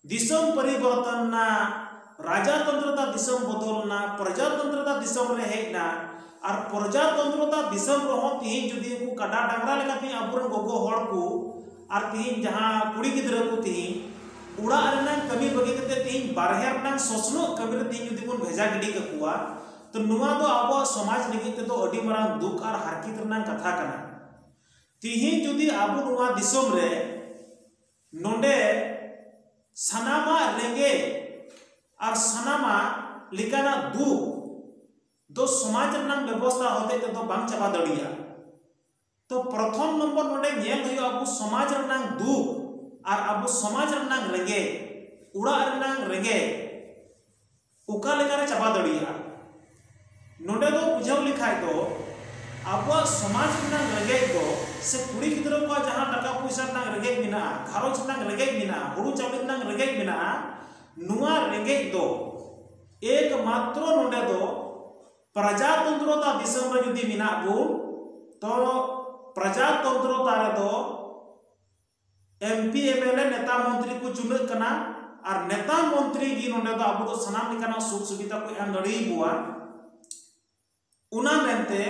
ᱫᱤᱥᱚᱢ ᱯᱚᱨᱤᱵᱚᱨᱛᱚᱱ ᱮᱱᱟ, ᱨᱟᱡᱟᱛᱚᱱᱛᱨᱚᱛᱟ ᱫᱤᱥᱚᱢ ᱵᱚᱫᱚᱞ ᱮᱱᱟ, ᱯᱨᱚᱡᱟᱛᱚᱱᱛᱨᱚᱛᱟ ᱫᱤᱥᱚᱢ ᱨᱮ ᱦᱮᱡ ᱮᱱᱟ᱾ ᱟᱨ ᱯᱨᱚᱡᱟᱛᱚᱱᱛᱨᱚᱛᱟ ᱫᱤᱥᱚᱢ ᱨᱮᱦᱚᱸ ᱛᱤᱦᱤᱧ ᱡᱩᱫᱤ ᱩᱱᱠᱩ ᱠᱟᱰᱟ ᱰᱟᱝᱨᱟ ᱞᱮᱠᱟ ᱛᱤᱦᱤᱧ ᱟᱵᱚᱨᱮᱱ ᱜᱚᱜᱚ ᱦᱚᱲ ᱠᱚ ᱟᱨ ᱛᱤᱦᱤᱧ ᱡᱟᱦᱟᱸ ᱠᱩᱲᱤ ᱜᱤᱫᱽᱨᱟᱹ ᱠᱚ ᱛᱤᱦᱤᱧ ᱚᱲᱟᱜ ᱨᱮᱱᱟᱜ ᱠᱟᱹᱢᱤ ᱵᱟᱹᱜᱤ ᱠᱟᱛᱮ ᱛᱤᱦᱤᱧ ᱵᱟᱨᱦᱮ ᱨᱮᱱᱟᱜ ᱥᱚᱥᱱᱚᱜ ᱠᱟᱹᱢᱤ ᱨᱮ ᱛᱤᱦᱤᱧ ᱡᱩᱫᱤ ᱵᱚᱱ ᱵᱷᱮᱡᱟ ᱜᱤᱰᱤ ᱠᱟᱠᱚᱣᱟ, ᱛᱚ ᱱᱚᱣᱟ ᱫᱚ ᱟᱵᱚᱣᱟᱜ ᱥᱚᱢᱟᱡᱽ ᱞᱟᱹᱜᱤᱫ ᱛᱮᱫᱚ ᱟᱹᱰᱤ ᱢᱟᱨᱟᱝ ᱫᱩᱠ ᱟᱨ ᱦᱟᱨᱠᱮᱛ ᱨᱮᱱᱟᱜ ᱠᱟᱛᱷᱟ ᱠᱟᱱᱟ᱾ ᱛᱤᱦᱤᱧ ᱡᱩᱫᱤ ᱟᱵᱚ ᱱᱚᱣᱟ ᱫᱤᱥᱚᱢ ᱨᱮ ᱱᱚᱰᱮ ᱥᱟᱱᱟᱢᱟᱜ ᱨᱮᱸᱜᱮᱡ ᱟᱨ ᱥᱟᱱᱟᱢᱟᱜ ᱞᱮᱠᱟᱱᱟᱜ ᱫᱩᱠ ᱫᱚ ᱥᱚᱢᱟᱡᱽ ᱨᱮᱱᱟᱜ ᱵᱮᱵᱚᱥᱛᱷᱟ ᱦᱚᱛᱮᱡ ᱛᱮᱫᱚ ᱵᱟᱝ ᱪᱟᱵᱟ ᱫᱟᱲᱮᱭᱟᱜᱼᱟ᱾ ᱛᱚ ᱯᱨᱚᱛᱷᱚᱢ ᱱᱚᱢᱵᱚᱨ ᱱᱚᱰᱮ ᱧᱮᱞ ᱦᱩᱭᱩᱜᱼᱟ ᱟᱵᱚ ᱥᱚᱢᱟᱡᱽ ᱨᱮᱱᱟᱜ ᱫᱩᱠ ᱟᱨ ᱟᱵᱚ ᱥᱚᱢᱟᱡᱽ ᱨᱮᱱᱟᱜ ᱨᱮᱸᱜᱮᱡ, ᱚᱲᱟᱜ ᱨᱮᱱᱟᱜ ᱨᱮᱸᱜᱮᱡ ᱚᱠᱟ ᱞᱮᱠᱟᱨᱮ ᱪᱟᱵᱟ ᱫᱟᱲᱮᱭᱟᱜᱼᱟ᱾ ᱱᱚᱰᱮ ᱫᱚ ᱵᱩᱡᱷᱟᱹᱣ ᱞᱮᱠᱷᱟᱡ ᱫᱚ ᱟᱵᱚᱣᱟᱜ ᱥᱚᱢᱟᱡᱽ ᱨᱮᱱᱟᱜ ᱨᱮᱸᱜᱮᱡ ᱫᱚ ᱥᱮ ᱠᱩᱲᱤ ᱜᱤᱫᱽᱨᱟᱹ ᱠᱚᱣᱟᱜ ᱡᱟᱦᱟᱸ ᱴᱟᱠᱟ ᱯᱚᱭᱥᱟ ᱨᱮᱱᱟᱜ ᱨᱮᱸᱜᱮᱡ ᱢᱮᱱᱟᱜᱼᱟ, ᱜᱷᱟᱨᱚᱸᱡᱽ ᱨᱮᱱᱟᱜ ᱨᱮᱸᱜᱮᱡ ᱢᱮᱱᱟᱜᱼᱟ, ᱦᱩᱲᱩ ᱪᱟᱣᱞᱮ ᱨᱮᱱᱟᱜ ᱨᱮᱸᱜᱮᱡ ᱢᱮᱱᱟᱜᱼᱟ, ᱱᱚᱣᱟ ᱨᱮᱸᱜᱮᱡ ᱫᱚ ᱮᱠᱢᱟᱛᱨᱚ ᱱᱚᱰᱮ ᱫᱚ ᱯᱨᱚᱡᱟᱛᱚᱱᱛᱨᱚᱛᱟ ᱫᱤᱥᱚᱢ ᱨᱮ ᱡᱩᱫᱤ ᱢᱮᱱᱟᱜ ᱵᱚᱱ, ᱛᱚ ᱯᱨᱚᱡᱟᱛᱚᱱᱛᱨᱚᱛᱟ ᱨᱮᱫᱚ M P, M L A, ᱱᱮᱛᱟ ᱢᱚᱱᱛᱨᱤ ᱠᱚ ᱪᱩᱱᱟᱹᱜ ᱠᱟᱱᱟ᱾ ᱟᱨ ᱱᱮᱛᱟ ᱢᱚᱱᱛᱨᱤ ᱜᱮ ᱱᱚᱰᱮ ᱫᱚ ᱟᱵᱚ ᱫᱚ ᱥᱟᱱᱟᱢ ᱞᱮᱠᱟᱱᱟᱜ ᱥᱩᱠ ᱥᱩᱵᱤᱫᱷᱟ ᱠᱚ ᱮᱢ ᱫᱟᱲᱮᱭᱟᱵᱚᱣᱟ᱾ ᱚᱱᱟ ᱢᱮᱱᱛᱮ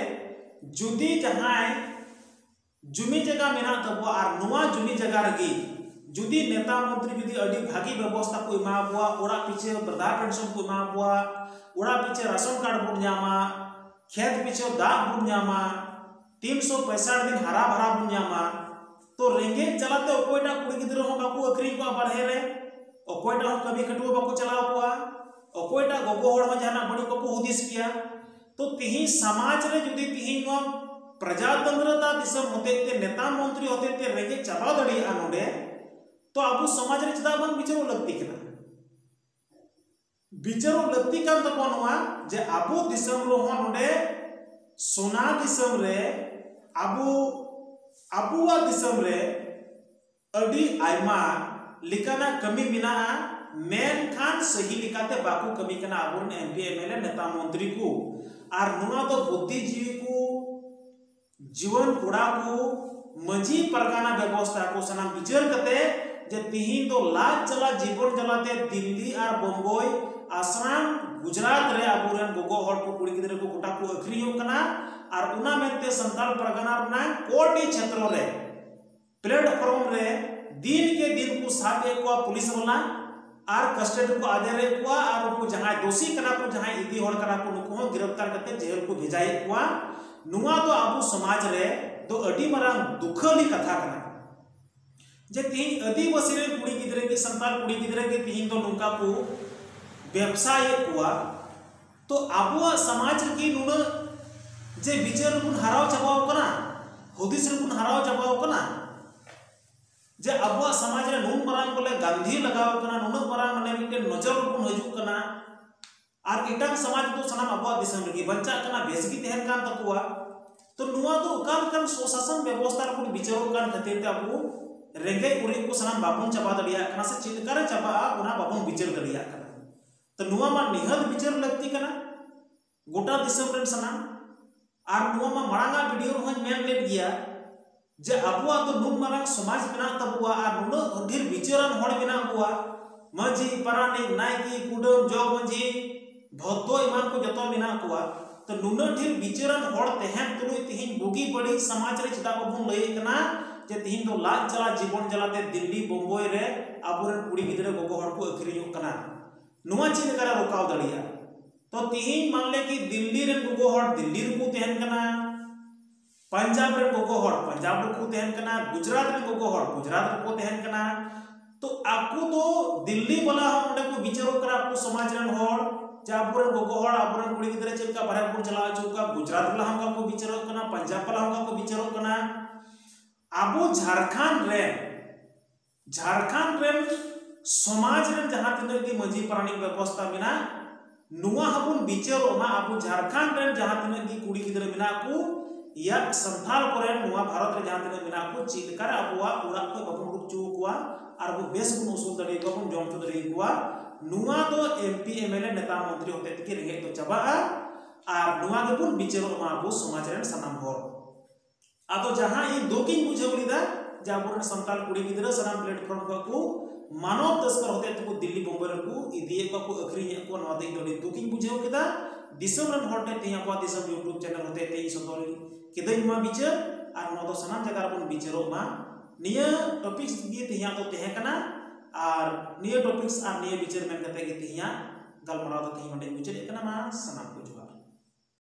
ᱡᱩᱫᱤ ᱡᱟᱦᱟᱸᱭ ᱡᱩᱢᱤ ᱡᱟᱭᱜᱟ ᱢᱮᱱᱟᱜ ᱛᱟᱵᱚᱣᱟ ᱟᱨ ᱱᱚᱣᱟ ᱡᱩᱢᱤ ᱡᱟᱭᱜᱟ ᱨᱮᱜᱮ ᱡᱩᱫᱤ ᱱᱮᱛᱟ ᱢᱚᱱᱛᱨᱤ ᱡᱩᱫᱤ ᱟᱹᱰᱤ ᱵᱷᱟᱹᱜᱤ ᱵᱮᱵᱚᱥᱛᱷᱟ ᱠᱚ ᱮᱢᱟ ᱵᱚᱣᱟ, ᱚᱲᱟᱜ ᱯᱤᱪᱷᱟᱹ ᱵᱨᱤᱫᱷᱟ ᱯᱮᱱᱥᱚᱱ ᱠᱚ ᱮᱢᱟ ᱵᱚᱣᱟ, ᱚᱲᱟᱜ ᱯᱤᱪᱷᱟᱹ ᱨᱟᱥᱚᱱ ᱠᱟᱨᱰ ᱵᱚᱱ ᱧᱟᱢᱟ, ᱠᱷᱮᱛ ᱯᱤᱪᱷᱟᱹ ᱫᱟᱜ ᱵᱚᱱ ᱧᱟᱢᱟ, ᱛᱤᱱ ᱥᱚ ᱯᱚᱸᱭᱥᱟᱴ ᱫᱤᱱ ᱦᱟᱨᱟ ᱵᱷᱟᱨᱟ ᱵᱚᱱ ᱧᱟᱢᱟ, ᱛᱚ ᱨᱮᱸᱜᱮᱡ ᱡᱟᱞᱟᱛᱮ ᱚᱠᱚᱭᱴᱟᱜ ᱠᱩᱲᱤ ᱜᱤᱫᱽᱨᱟᱹ ᱦᱚᱸ ᱵᱟᱠᱚ ᱟᱹᱠᱷᱨᱤᱧ ᱠᱚᱣᱟ ᱵᱟᱨᱦᱮ ᱨᱮ, ᱚᱠᱚᱭᱴᱟᱜ ᱦᱚᱸ ᱠᱟᱹᱢᱤ ᱠᱷᱟᱹᱴᱩᱣᱟᱹ ᱵᱟᱠᱚ ᱪᱟᱞᱟᱣ ᱠᱚᱣᱟ, ᱚᱠᱚᱭᱴᱟᱜ ᱜᱚᱜᱚ ᱦᱚᱲ ᱦᱚᱸ ᱡᱟᱦᱟᱱᱟᱜ ᱵᱟᱹᱲᱤᱡ ᱵᱟᱠᱚ ᱦᱩᱫᱤᱥ ᱠᱮᱭᱟ᱾ ᱛᱚ ᱛᱤᱦᱤᱧ ᱥᱚᱢᱟᱡᱽ ᱨᱮ ᱡᱩᱫᱤ ᱛᱤᱦᱤᱧ ᱱᱚᱣᱟ ᱯᱨᱚᱡᱟᱛᱚᱱᱛᱨᱚᱛᱟ ᱫᱤᱥᱚᱢ ᱦᱚᱛᱮᱡ ᱛᱮ ᱱᱮᱛᱟ ᱢᱚᱱᱛᱨᱤ ᱦᱚᱛᱮᱡ ᱛᱮ ᱨᱮᱸᱜᱮᱡ ᱪᱟᱵᱟ ᱫᱟᱲᱮᱭᱟᱜᱼᱟ ᱱᱚᱰᱮ, ᱛᱚ ᱟᱵᱚ ᱥᱚᱢᱟᱡᱽ ᱨᱮ ᱪᱮᱫᱟᱜ ᱵᱟᱝ ᱵᱤᱪᱟᱹᱨᱚᱜ ᱞᱟᱹᱠᱛᱤ ᱠᱟᱱᱟ? ᱵᱤᱪᱟᱹᱨᱚᱜ ᱞᱟᱹᱠᱛᱤ ᱠᱟᱱ ᱛᱟᱵᱚᱱᱟ ᱱᱚᱣᱟ ᱡᱮ ᱟᱵᱚ ᱫᱤᱥᱚᱢ ᱨᱮᱦᱚᱸ ᱱᱚᱰᱮ ᱥᱚᱱᱟ ᱫᱤᱥᱚᱢ ᱨᱮ ᱟᱵᱚ, ᱟᱵᱚᱣᱟᱜ ᱫᱤᱥᱚᱢ ᱨᱮ ᱟᱹᱰᱤ ᱟᱭᱢᱟ ᱞᱮᱠᱟᱱᱟᱜ ᱠᱟᱹᱢᱤ ᱢᱮᱱᱟᱜᱼᱟ, ᱢᱮᱱᱠᱷᱟᱱ ᱥᱟᱹᱦᱤ ᱞᱮᱠᱟᱛᱮ ᱵᱟᱠᱚ ᱠᱟᱹᱢᱤ ᱠᱟᱱᱟ ᱟᱵᱚᱨᱮᱱ M P, M L A, ᱱᱮᱛᱟ ᱢᱚᱱᱛᱨᱤ ᱠᱚ᱾ ᱟᱨ ᱱᱚᱣᱟ ᱫᱚ ᱵᱩᱫᱽᱫᱷᱤᱡᱤᱵᱤ ᱠᱚ, ᱡᱩᱣᱟᱹᱱ ᱠᱚᱲᱟ ᱠᱚ, ᱢᱟᱹᱡᱷᱤ ᱯᱟᱨᱜᱟᱱᱟ ᱵᱮᱵᱚᱥᱛᱷᱟ ᱠᱚ ᱥᱟᱱᱟᱢ ᱵᱤᱪᱟᱹᱨ ᱠᱟᱛᱮ ᱡᱮ ᱛᱤᱦᱤᱧ ᱫᱚ ᱞᱟᱡ ᱡᱟᱞᱟ ᱡᱤᱵᱚᱱ ᱡᱟᱞᱟᱛᱮ ᱫᱤᱞᱞᱤ ᱟᱨ ᱵᱳᱢᱵᱳᱭ, ᱟᱥᱟᱢ, ᱜᱩᱡᱽᱨᱟᱴ ᱨᱮ ᱟᱵᱚᱨᱮᱱ ᱜᱚᱜᱚ ᱦᱚᱲ ᱠᱚ, ᱠᱩᱲᱤ ᱜᱤᱫᱽᱨᱟᱹ ᱠᱚ ᱜᱚᱴᱟ ᱠᱚ ᱟᱹᱠᱷᱨᱤᱧᱚᱜ ᱠᱟᱱᱟ᱾ ᱟᱨ ᱚᱱᱟ ᱢᱮᱱᱛᱮ ᱥᱟᱱᱛᱟᱲ ᱯᱟᱨᱜᱟᱱᱟ ᱨᱮᱱᱟᱜ ᱠᱚᱴᱤ ᱪᱷᱮᱛᱨᱚ ᱨᱮ platform ᱨᱮ ᱫᱤᱱ ᱠᱮ ᱫᱤᱱ ᱠᱚ ᱥᱟᱵ ᱮᱫ ᱠᱚᱣᱟ ᱯᱩᱞᱤᱥ ᱵᱟᱞᱟ ᱟᱨ custody ᱨᱮᱠᱚ ᱟᱫᱮᱨᱮᱫ ᱠᱚᱣᱟ᱾ ᱟᱨ ᱩᱱᱠᱩ ᱡᱟᱦᱟᱸᱭ ᱫᱳᱥᱤ ᱠᱟᱱᱟ ᱠᱚ, ᱡᱟᱦᱟᱸᱭ ᱤᱫᱤ ᱦᱚᱲ ᱠᱟᱱᱟ ᱠᱚ, ᱱᱩᱠᱩ ᱦᱚᱸ ᱜᱤᱨᱯᱷᱛᱟᱨ ᱠᱟᱛᱮ ᱡᱮᱞ ᱠᱚ ᱵᱷᱮᱡᱟᱭᱮᱫ ᱠᱚᱣᱟ᱾ ᱱᱚᱣᱟ ᱫᱚ ᱟᱵᱚ ᱥᱚᱢᱟᱡᱽ ᱨᱮ ᱫᱚ ᱟᱹᱰᱤ ᱢᱟᱨᱟᱝ ᱫᱩᱠᱷᱟᱹᱞᱤ ᱠᱟᱛᱷᱟ ᱠᱟᱱᱟ᱾ ᱡᱮ ᱛᱤᱦᱤᱧ ᱟᱹᱫᱤᱵᱟᱹᱥᱤ ᱨᱮᱱ ᱠᱩᱲᱤ ᱜᱤᱫᱽᱨᱟᱹ ᱜᱮ, ᱥᱟᱱᱛᱟᱲ ᱠᱩᱲᱤ ᱜᱤᱫᱽᱨᱟᱹ ᱜᱮ ᱛᱤᱦᱤᱧ ᱫᱚ ᱱᱚᱝᱠᱟ ᱠᱚ ᱵᱮᱵᱽᱥᱟᱭᱮᱫ ᱠᱚᱣᱟ, ᱛᱚ ᱟᱵᱚᱣᱟᱜ ᱥᱚᱢᱟᱡᱽ ᱨᱮᱜᱮ ᱱᱩᱱᱟᱹᱜ ᱡᱮ ᱵᱤᱪᱟᱹᱨ ᱨᱮᱵᱚᱱ ᱦᱟᱨᱟᱣ ᱪᱟᱵᱟᱣ ᱠᱟᱱᱟ, ᱦᱩᱫᱤᱥ ᱨᱮᱵᱚᱱ ᱦᱟᱨᱟᱣ ᱪᱟᱵᱟᱣ ᱠᱟᱱᱟ, ᱡᱮ ᱟᱵᱚᱣᱟᱜ ᱥᱚᱢᱟᱡᱽ ᱨᱮ ᱱᱩᱱ ᱢᱟᱨᱟᱝ ᱵᱚᱞᱮ ᱜᱟᱱᱫᱷᱤ ᱞᱟᱜᱟᱣ ᱠᱟᱱᱟ, ᱱᱩᱱᱟᱹᱜ ᱢᱟᱨᱟᱝ ᱢᱟᱱᱮ ᱢᱤᱫᱴᱮᱱ ᱱᱚᱡᱚᱨ ᱨᱮᱵᱚᱱ ᱦᱤᱡᱩᱜ ᱠᱟᱱᱟ, ᱟᱨ ᱮᱴᱟᱜ ᱥᱚᱢᱟᱡᱽ ᱫᱚ ᱥᱟᱱᱟᱢ ᱟᱵᱚᱣᱟᱜ ᱫᱤᱥᱚᱢ ᱨᱮᱜᱮ ᱵᱟᱧᱪᱟᱜ ᱠᱟᱱᱟ, ᱵᱮᱥ ᱜᱮ ᱛᱟᱦᱮᱱ ᱠᱟᱱ ᱛᱟᱠᱚᱣᱟ᱾ ᱛᱚ ᱱᱚᱣᱟ ᱫᱚ ᱚᱠᱟ ᱞᱮᱠᱟᱱ ᱥᱩᱥᱟᱥᱚᱱ ᱵᱮᱵᱚᱥᱛᱷᱟ ᱨᱮᱵᱚᱱ ᱵᱤᱪᱟᱹᱨᱚᱜ ᱠᱟᱱ ᱠᱷᱟᱹᱛᱤᱨ ᱛᱮ ᱟᱵᱚ ᱨᱮᱸᱜᱮᱡ ᱚᱨᱮᱡ ᱠᱚ ᱥᱟᱱᱟᱢ ᱵᱟᱵᱚᱱ ᱪᱟᱵᱟ ᱫᱟᱲᱮᱭᱟᱜ ᱠᱟᱱᱟ, ᱥᱮ ᱪᱮᱫ ᱞᱮᱠᱟᱨᱮ ᱪᱟᱵᱟᱜᱼᱟ ᱚᱱᱟ ᱵᱟᱵᱚᱱ ᱵᱤᱪᱟᱹᱨ ᱫᱟᱲᱮᱭᱟᱜ ᱠᱟᱱᱟ᱾ ᱛᱚ ᱱᱚᱣᱟ ᱢᱟ ᱱᱤᱦᱟᱹᱛ ᱵᱤᱪᱟᱹᱨ ᱞᱟᱹᱠᱛᱤ ᱠᱟᱱᱟ ᱜᱚᱴᱟ ᱫᱤᱥᱚᱢ ᱨᱮᱱ ᱥᱟᱱᱟᱢ᱾ ᱟᱨ ᱱᱚᱣᱟ ᱢᱟ ᱢᱟᱲᱟᱝ ᱟᱜ video ᱨᱮᱦᱚᱸᱧ ᱢᱮᱱ ᱞᱮᱫ ᱜᱮᱭᱟ ᱡᱮ ᱟᱵᱚᱣᱟᱜ ᱫᱚ ᱱᱩᱱ ᱢᱟᱨᱟᱝ ᱥᱚᱢᱟᱡᱽ ᱢᱮᱱᱟᱜ ᱛᱟᱵᱚᱣᱟ ᱟᱨ ᱱᱩᱱᱟᱹᱜ ᱰᱷᱮᱨ ᱵᱤᱪᱟᱹᱨᱟᱱ ᱦᱚᱲ ᱢᱮᱱᱟᱜ ᱠᱚᱣᱟ, ᱢᱟᱹᱡᱷᱤ, ᱯᱟᱨᱟᱱᱤᱠ, ᱱᱟᱭᱠᱮ, ᱠᱩᱰᱟᱹᱢ, ᱡᱚᱜᱽ ᱢᱟᱹᱡᱷᱤ, ᱵᱷᱚᱫᱽᱫᱚ ᱮᱢᱟᱱ ᱠᱚ ᱡᱚᱛᱚ ᱢᱮᱱᱟᱜ ᱠᱚᱣᱟ᱾ ᱛᱚ ᱱᱩᱱᱟᱹᱜ ᱰᱷᱮᱨ ᱵᱤᱪᱟᱹᱨᱟᱱ ᱦᱚᱲ ᱛᱟᱦᱮᱸᱱ ᱛᱩᱞᱩᱡ ᱛᱤᱦᱤᱧ ᱵᱩᱜᱤ ᱵᱟᱹᱲᱤᱡ ᱥᱚᱢᱟᱡᱽ ᱨᱮ ᱪᱮᱫᱟᱜ ᱵᱟᱵᱚᱱ ᱞᱟᱹᱭᱮᱫ ᱠᱟᱱᱟ ᱡᱮ ᱛᱤᱦᱤᱧ ᱫᱚ ᱞᱟᱡ ᱡᱟᱞᱟ ᱡᱤᱵᱚᱱ ᱡᱟᱞᱟᱛᱮ ᱫᱤᱞᱞᱤ ᱵᱳᱢᱵᱳᱭ ᱨᱮ ᱟᱵᱚᱨᱮᱱ ᱠᱩᱲᱤ ᱜᱤᱫᱽᱨᱟᱹ ᱜᱚᱜᱚ ᱦᱚᱲ ᱠᱚ ᱟᱹᱠᱷᱨᱤᱧᱚᱜ ᱠᱟᱱᱟ? ᱱᱚᱣᱟ ᱪᱮᱫ ᱞᱮᱠᱟᱨᱮ ᱨᱚᱠᱟᱣ ᱫᱟᱲᱮᱭᱟᱜᱼᱟ? ᱛᱚ ᱛᱤᱦᱤᱧ ᱢᱟᱱ ᱞᱮ ᱠᱤ ᱫᱤᱞᱞᱤ ᱨᱮᱱ ᱜᱚᱜᱚ ᱦᱚᱲ ᱫᱤᱞᱞᱤ ᱨᱮᱠᱚ ᱛᱟᱦᱮᱱ ᱠᱟᱱᱟ, ᱯᱟᱧᱡᱟᱵᱽ ᱨᱮᱱ ᱜᱚᱜᱚ ᱦᱚᱲ ᱯᱟᱧᱡᱟᱵᱽ ᱨᱮᱠᱚ ᱛᱟᱦᱮᱱ ᱠᱟᱱᱟ, ᱜᱩᱡᱽᱨᱟᱴ ᱨᱮᱱ ᱜᱚᱜᱚ ᱦᱚᱲ ᱜᱩᱡᱽᱨᱟᱴ ᱨᱮᱠᱚ ᱛᱟᱦᱮᱱ ᱠᱟᱱᱟ᱾ ᱛᱚ ᱟᱠᱚ ᱫᱚ ᱫᱤᱞᱞᱤ ᱵᱟᱞᱟ ᱦᱚᱸ ᱚᱸᱰᱮ ᱠᱚ ᱵᱤᱪᱟᱹᱨᱚᱜ ᱠᱟᱱᱟ, ᱟᱠᱚ ᱥᱚᱢᱟᱡᱽ ᱨᱮᱱ ᱦᱚᱲ, ᱡᱮ ᱟᱵᱚᱨᱮᱱ ᱜᱚᱜᱚ ᱦᱚᱲ, ᱟᱵᱚᱨᱮᱱ ᱠᱩᱲᱤ ᱜᱤᱫᱽᱨᱟᱹ ᱪᱮᱫ ᱞᱮᱠᱟ ᱵᱟᱨᱦᱮ ᱵᱚᱱ ᱪᱟᱞᱟᱣ ᱦᱚᱪᱚ ᱠᱚᱣᱟ᱾ ᱜᱩᱡᱽᱨᱟᱴ ᱵᱟᱞᱟ ᱦᱚᱸ ᱚᱱᱠᱟ ᱠᱚ ᱵᱤᱪᱟᱹᱨᱚᱜ ᱠᱟᱱᱟ, ᱯᱟᱧᱡᱟᱵᱽ ᱵᱟᱞᱟ ᱦᱚᱸ ᱚᱱᱠᱟ ᱠᱚ ᱵᱤᱪᱟᱹᱨᱚᱜ ᱠᱟᱱᱟ᱾ ᱟᱵᱚ ᱡᱷᱟᱲᱠᱷᱚᱸᱰ ᱨᱮ, ᱡᱷᱟᱲᱠᱷᱚᱸᱰ ᱨᱮᱱ ᱥᱚᱢᱟᱡᱽ ᱨᱮᱱ ᱡᱟᱦᱟᱸ ᱛᱤᱱᱟᱹᱜ ᱜᱮ ᱢᱟᱹᱡᱷᱤ ᱯᱟᱨᱟᱱᱤᱠ ᱵᱮᱵᱚᱥᱛᱷᱟ ᱢᱮᱱᱟᱜ, ᱱᱚᱣᱟ ᱦᱚᱸᱵᱚᱱ ᱵᱤᱪᱟᱹᱨᱚᱜ ᱢᱟ᱾ ᱟᱵᱚ ᱡᱷᱟᱲᱠᱷᱚᱸᱰ ᱨᱮᱱ ᱡᱟᱦᱟᱸ ᱛᱤᱱᱟᱹᱜ ᱜᱮ ᱠᱩᱲᱤ ᱜᱤᱫᱽᱨᱟᱹ ᱢᱮᱱᱟᱜ ᱠᱚ, ᱭᱟ ᱥᱟᱱᱛᱷᱟᱞ ᱠᱚᱨᱮᱱ ᱱᱚᱣᱟ ᱵᱷᱟᱨᱚᱛ ᱨᱮ ᱡᱟᱦᱟᱸ ᱛᱤᱱᱟᱹᱜ ᱢᱮᱱᱟᱜ ᱠᱚ, ᱪᱮᱫ ᱞᱮᱠᱟᱨᱮ ᱟᱵᱚᱣᱟᱜ ᱚᱲᱟᱜ ᱠᱷᱚᱱ ᱵᱟᱵᱚᱱ ᱩᱰᱩᱠ ᱦᱚᱪᱚ ᱟᱠᱚᱣᱟ ᱟᱨ ᱟᱵᱚ ᱵᱮᱥ ᱵᱚᱱ ᱟᱹᱥᱩᱞ ᱫᱟᱲᱮ ᱟᱠᱚᱣᱟ, ᱵᱚᱱ ᱡᱚᱢ ᱦᱚᱪᱚ ᱫᱟᱲᱮ ᱟᱠᱚᱣᱟ, ᱱᱚᱣᱟ ᱫᱚ M P, M L A, ᱱᱮᱛᱟ, ᱢᱚᱱᱛᱨᱤ ᱦᱚᱛᱮ ᱛᱮᱜᱮ ᱨᱮᱸᱜᱮᱡ ᱫᱚ ᱪᱟᱵᱟᱜᱼᱟ᱾ ᱟᱨ ᱱᱚᱣᱟ ᱜᱮᱵᱚᱱ ᱵᱤᱪᱟᱹᱨᱚᱜ ᱢᱟ ᱟᱵᱚ ᱥᱚᱢᱟᱡᱽ ᱨᱮᱱ ᱥᱟᱱᱟᱢ ᱦᱚᱲ᱾ ᱟᱫᱚ ᱡᱟᱦᱟᱸ ᱤᱧ ᱫᱩᱠ ᱤᱧ ᱵᱩᱡᱷᱟᱹᱣ ᱞᱮᱫᱟ, ᱡᱮ ᱟᱵᱚᱨᱮᱱ ᱥᱟᱱᱛᱟᱲ ᱠᱩᱲᱤ ᱜᱤᱫᱽᱨᱟᱹ ᱥᱟᱱᱟᱢ platform ᱠᱷᱚᱱ ᱠᱚ ᱢᱟᱱᱚᱛ ᱛᱚᱥᱠᱚᱨ ᱦᱚᱛᱮ ᱛᱮᱠᱚ ᱫᱤᱞᱞᱤ ᱵᱚᱢᱵᱮ ᱨᱮᱠᱚ ᱤᱫᱤᱭᱮᱫ ᱠᱚᱣᱟ, ᱠᱚ ᱟᱹᱠᱷᱨᱤᱧᱮᱫ ᱠᱚᱣᱟ᱾ ᱱᱚᱣᱟ ᱫᱚ ᱤᱧ ᱫᱚ ᱟᱹᱰᱤ ᱫᱩᱠ ᱤᱧ ᱵᱩᱡᱷᱟᱹᱣ ᱠᱮᱫᱟ᱾ ᱫᱤᱥᱚᱢ ᱨᱮᱱ ᱦᱚᱲ ᱴᱷᱮᱱ ᱛᱮᱦᱮᱧ ᱟᱵᱚᱣᱟᱜ ᱫᱤᱥᱚᱢ YouTube channel ᱦᱚᱛᱮ ᱛᱮ ᱤᱧ ᱥᱚᱫᱚᱨ ᱠᱤᱫᱟᱹᱧ ᱱᱚᱣᱟ ᱵᱤᱪᱟᱹᱨ, ᱟᱨ ᱱᱚᱣᱟ ᱫᱚ ᱥᱟᱱᱟᱢ ᱡᱟᱭᱜᱟ ᱨᱮᱵᱚᱱ ᱵᱤᱪᱟᱹᱨᱚᱜ ᱢᱟ᱾ ᱱᱤᱭᱟᱹ topics ᱜᱮ ᱛᱮᱦᱮᱧᱟᱜ ᱫᱚ ᱛᱟᱦᱮᱸ ᱠᱟᱱᱟ, ᱟᱨ ᱱᱤᱭᱟᱹ topics ᱟᱨ ᱱᱤᱭᱟᱹ ᱵᱤᱪᱟᱹᱨ ᱢᱮᱱ ᱠᱟᱛᱮ ᱜᱮ ᱛᱮᱦᱮᱧᱟᱜ ᱜᱟᱞᱢᱟᱨᱟᱣ ᱫᱚ ᱛᱮᱦᱮᱧ ᱱᱚᱸᱰᱮᱧ ᱢᱩᱪᱟᱹᱫᱮᱫ ᱠᱟᱱᱟ᱾ ᱢᱟ ᱥᱟᱱᱟᱢ ᱠᱚ ᱡᱚᱦᱟᱨ᱾